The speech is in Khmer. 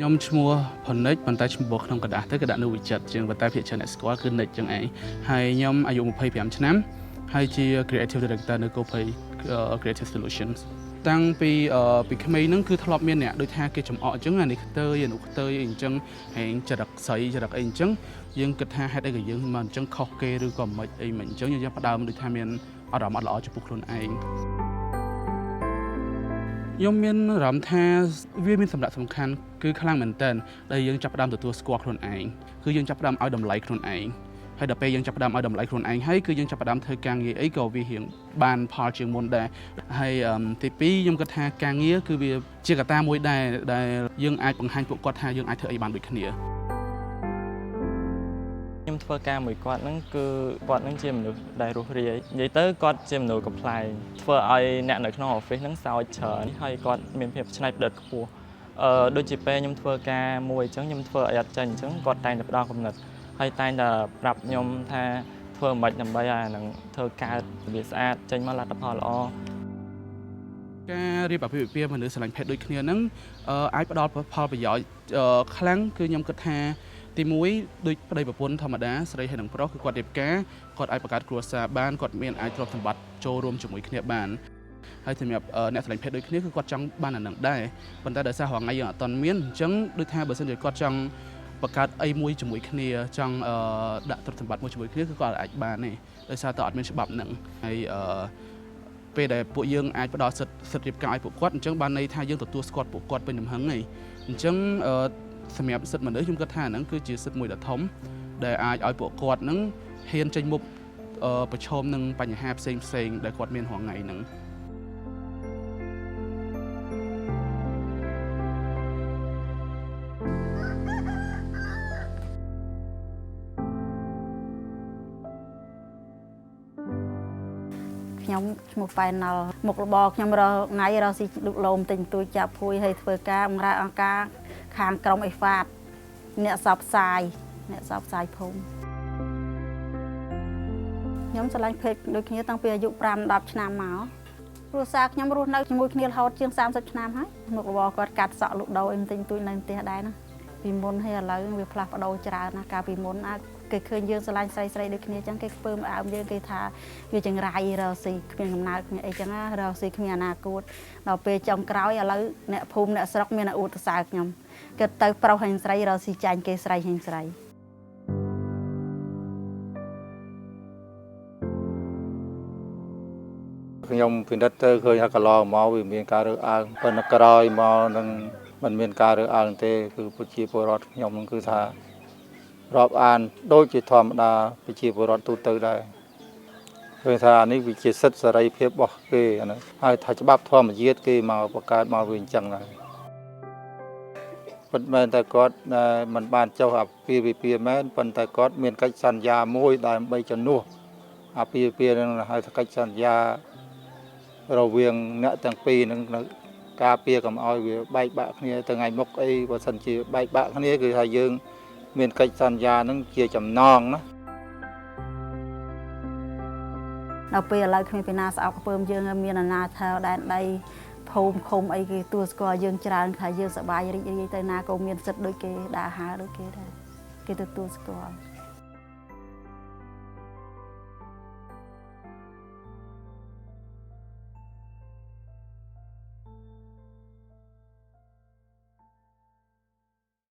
ខ្ញុំឈ្មោះផនិចប៉ុន្តែឈ្មោះក្នុងក្រដាសទៅគេដាក់នៅវិចិត្រជាងប៉ុន្តែភាគច្រើនអ្នកស្គាល់គឺនិចចឹងឯងហើយខ្ញុំអាយុ25ឆ្នាំហើយជា Creative Director នៅ GoPay Creative Solutions តាំងពីពីក្មេងហ្នឹងគឺធ្លាប់មានអ្នកដូចថាគេចំអកអញ្ចឹងអានេះខ្ទើយអានោះខ្ទើយអីអញ្ចឹងហើយចរិតស្រីចរិតអីអញ្ចឹងយើងគិតថាហេតុអីក៏យើងមកអញ្ចឹងខុសគេឬក៏មិនអីមិនអញ្ចឹងយើងចាប់ផ្ដើមដូចថាមានអារម្មណ៍អត់ល្អចំពោះខ្លួនឯងខ្ញុំមានអារម្មណ៍ថាវាមានសម្រាប់សំខាន់គឺខ្លាំងមែនទែនដែលយើងចាប់ផ្ដើមទទួលស្គាល់ខ្លួនឯងគឺយើងចាប់ផ្ដើមឲ្យតម្លៃខ្លួនឯងហើយដល់ពេលយើងចាប់ផ្ដើមឲ្យតម្លៃខ្លួនឯងហើយគឺយើងចាប់ផ្ដើមធ្វើការងារអីក៏វារៀងបានផលជាងមុនដែរហើយទី2ខ្ញុំគិតថាការងារគឺវាជាកត្តាមួយដែរដែលយើងអាចបង្ហាញពួកគាត់ថាយើងអាចធ្វើអីបានដូចគ្នា ខ្ញុំធ្វើការមួយគាត់ហ្នឹងគឺគាត់ហ្នឹងជាមនុស្សដែលរស់រាយនិយាយទៅគាត់ជាមនុស្សកំប្លែងធ្វើឲ្យអ្នកនៅក្នុង office ហ្នឹងសើចច្រើនហើយគាត់មានភាពច្នៃប្រឌិតខ្ពស់ដូចជាពេលខ្ញុំធ្វើការមួយអញ្ចឹងខ្ញុំធ្វើឲ្យអត់ចេញអញ្ចឹងគាត់តែងតែផ្ដល់គំនិតហើយតែងតែប្រាប់ខ្ញុំថាធ្វើមិនដើម្បីឲ្យអាហ្នឹងធ្វើកើតវាស្អាតចេញមកលទ្ធផលល្អ ការរៀបអាពាហ៍ពិពាហ៍មនុស្សស្រឡាញ់ភេទដូចគ្នាហ្នឹងអាចផ្ដល់ផលប្រយោជន៍ខ្លាំងគឺខ្ញុំគិតថាទីមួយដូចប្តីប្រពន្ធធម្មតាស្រីហើយនិងប្រុសគឺគាត់រៀបការគាត់អាចបង្កើតគ្រួសារបានគាត់មានអាចទ្រព្យសម្បត្តិចូលរួមជាមួយគ្នាបានហើយសម្រាប់អ្នកស្រឡាញ់ភេទដូចគ្នាគឺគាត់ចង់បានអានឹងដែរប៉ុន្តែដោយសាររាល់ថ្ងៃយើងអត់ទាន់មានអញ្ចឹងដូចថាបើសិនជាគាត់ចង់បង្កើតអីមួយជាមួយគ្នាចង់ដាក់ទ្រព្យសម្បត្តិមួយជាមួយគ្នាគឺគាត់អាចបានទេដោយសារតែអត់មានច្បាប់ហ្នឹងហើយពេលដែលពួកយើងអាចផ្ដល់សិទ្ធិសិទ្ធិរៀបការឲ្យពួកគាត់អញ្ចឹងបានន័យថាយើងទទួលស្គាល់ពួកគាត់ពេញទំហឹងហើយអញ្ចឹងសម្រាប់សិទ្ធិមនុស្សខ្ញុំគិតថាហ្នឹងគឺជាសិទ្ធិមួយដ៏ធំដែលអាចឲ្យពួកគាត់ហ្នឹងហ៊ានចេញមុខប្រឈមនឹងបញ្ហាផ្សេងផ្សេងៗដែលគាត់មានរាល់ថ្ងៃហ្នឹង ខ្ញុំឈ្មោះប៉ែនណល់មុខរបរខ្ញុំរកថ្ងៃរកស៊ីលុកលោមទិញទួយចាប់ភួយហើយធ្វើការបម្រើអង្គការខាងក្រុមអេហ្វាតអ្នកសបផ្សាយអ្នកសបផ្សាយភូមិខ្ញុំស្រឡាញ់ភេទដូចគ្នាតាំងពីអាយុ5 10ឆ្នាំមកគ្រួសារខ្ញុំរស់នៅជាមួយគ្នារហូតជាង30ឆ្នាំហើយមុខរបរគាត់កាត់សក់លក់ដូរអីទិញទួយនៅផ្ទះដែរណាពីមុនហើយឥឡូវវាផ្លាស់ប្ដូរច្រើនណាស់កាលពីមុនអាចគេឃើញយើងស្រឡាញ់ស្រីស្រីដូចគ្នាអញ្ចឹងគេខ្ពើមអើមយើងគេថា វាចង្រៃរកស៊ីគ្មានកំណើតគ្មានអីចឹងណារកស៊ីគ្មានអនាគតដល់ពេលចុងក្រោយឥឡូវអ្នកភូមិអ្នកស្រុកមានតែអួតសរសើរខ្ញុំគិតទៅប្រុសហែងស្រីរកស៊ីចាញ់គេស្រីហែងស្រី ខ្ញុំពិនិត្យទៅឃើញថាកន្លងមកវាមានការរើសអើងប៉ុន្តែក្រោយមកនឹងมันមានការរើសអើងទេគឺប្រជាពលរដ្ឋខ្ញុំនឹងគឺថារាប់អានដូចជាធម្មតាប្រជាពលរដ្ឋទូទៅដែរឃើញថានេះវាជាសិទ្ធិសេរីភាពរបស់គេអាហ្នឹងហើយថាច្បាប់ធម្មជាតិគេមកបង្កើតមកវាអញ្ចឹងដែរពិតមែនតែគាត់មិនបានចុះអាពាហ៍ពិពាហ៍មែនប៉ុន្តែគាត់មានកិច្ចសន្យាមួយដើម្បីជំនួសអាពាហ៍ពិពាហ៍នឹងហៅថាកិច្ចសន្យា រវាងអ្នកទាំងពីរនឹងនៅការពារកុំឲ្យវាបែកបាក់គ្នាទៅថ្ងៃមុខអីបើសិនជាបែកបាក់គ្នាគឺថាយើងមានកិច្ចសន្យានឹងជាចំណងណា ដល់ពេលឥឡូវគ្មានពីណាស្អប់ខ្ពើមយើងមានអាណាថើដែនដីភូមិឃុំអីគេទួស្គាល់យើងច្រើនថាយើងសប្បាយរីករាយទៅណាក៏មានសិទ្ធិដូចគេដើរហើរដូចគេដែរគេទទួលស្គាល់។